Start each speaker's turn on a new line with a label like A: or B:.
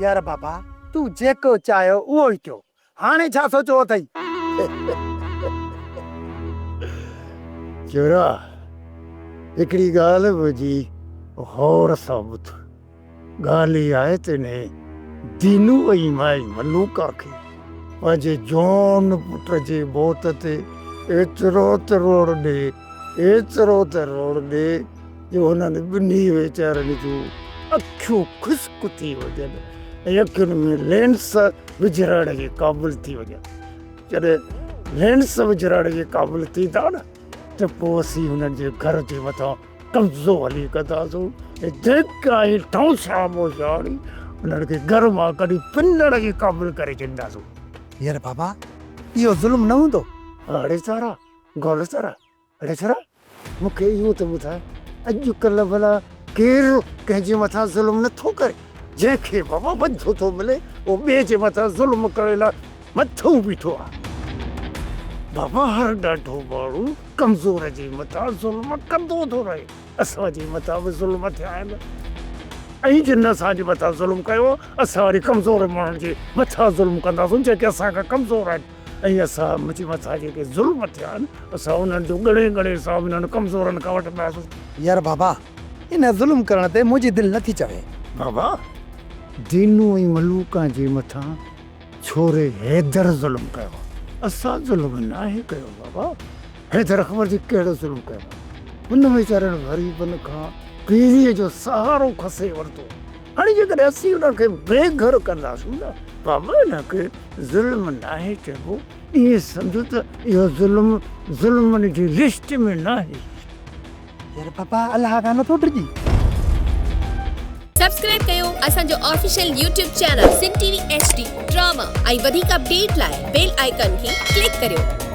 A: يار بابا تون جيڪو چاهيو اهو ئي ٿيو. هاڻي ڇا سوچيو اٿئي؟
B: چورا، هڪڙي ڳالهه منهنجي غور سان ٻڌ. ڳالهه اها آهي ته انهيء دينو ۽ مائي ملوڪا کي پنهنجي جوان پٽ جي موت تي ايترو ته روئڻ ڏي، ايترو ته روئڻ ڏي جو هنن ٻنهي ويچارن جون اکيون خشڪ ٿي وڃن ۽ اکين ۾ لينس وجهرائڻ جي قابل ٿي وڃن. جڏهن لينس وجهرائڻ جي قابل ٿيندا نه ته پوء اسين هنن جي گهر جي مٿان قبضو هلي ڪنداسون ۽ جيڪا هي ٺونسا مونسا هڻي انهن کي گهر مان ڪڍي پنڻ جي قابل ڪري ڇڏينداسون.
A: يار بابا اهو ظلم نه هوندو؟
B: اڙي سارا گل سارا اڙي سارا مون کي اهو ته ٻڌاء اڄ ڪلهه ڀلا ڪير ڪنهن جي مٿان ظلم نه ٿو ڪري؟ جنهن کي بابا وڌو ٿو ملي اهو ٻئي جي مٿان ظلم ڪرڻ لاء مٿئون بيٺو آ. بابا هر ڏاڍو ماڻهو ڪمزور جي مٿان ظلم ڪندو ٿو رهي. اسان جي مٿان به ظلم ٿيا آهن ۽ جن اسان جي مٿان ظلم ڪيو اسان وري ڪمزور ماڻهن جي مٿان ظلم ڪنداسون جيڪي اسان کان ڪمزور آهن ۽ اسان جي مٿان جيڪي ظلم ٿيا آهن اسان انهن جو ڳڻي ڳڻي حساب انهن ڪمزورن کان وٺنداسون.
A: يار بابا ان ظلم ڪرڻ تي منهنجي دل نٿي چوي.
B: بابا دينو ۽ ملوڪان جي مٿان ڇوري حيدر ظلم ڪيو آ اسان ظلم ناهي ڪيو بابا حيدر خبر جي ڪهڙو ظلم ڪيو آ هن ويچارن غريبن کان پيريء جو سهارو کسي ورتو هاڻي جيڪڏهن اسين انهن کي بي گهر ڪنداسون نه بابا ان کي ظلم ناهي چئبو ائين سمجهو ته اهو ظلم ظلمن جي لسٽ ۾ ناهي.
A: يار بابا الله کان نٿو ڊڄين.
C: سبسڪرائب ڪيو اسان جو official YouTube channel Sindh T V H D drama ۽ وڌيڪ اپڊيٽ لاء بيل آئيڪان کي ڪلڪ ڪريو.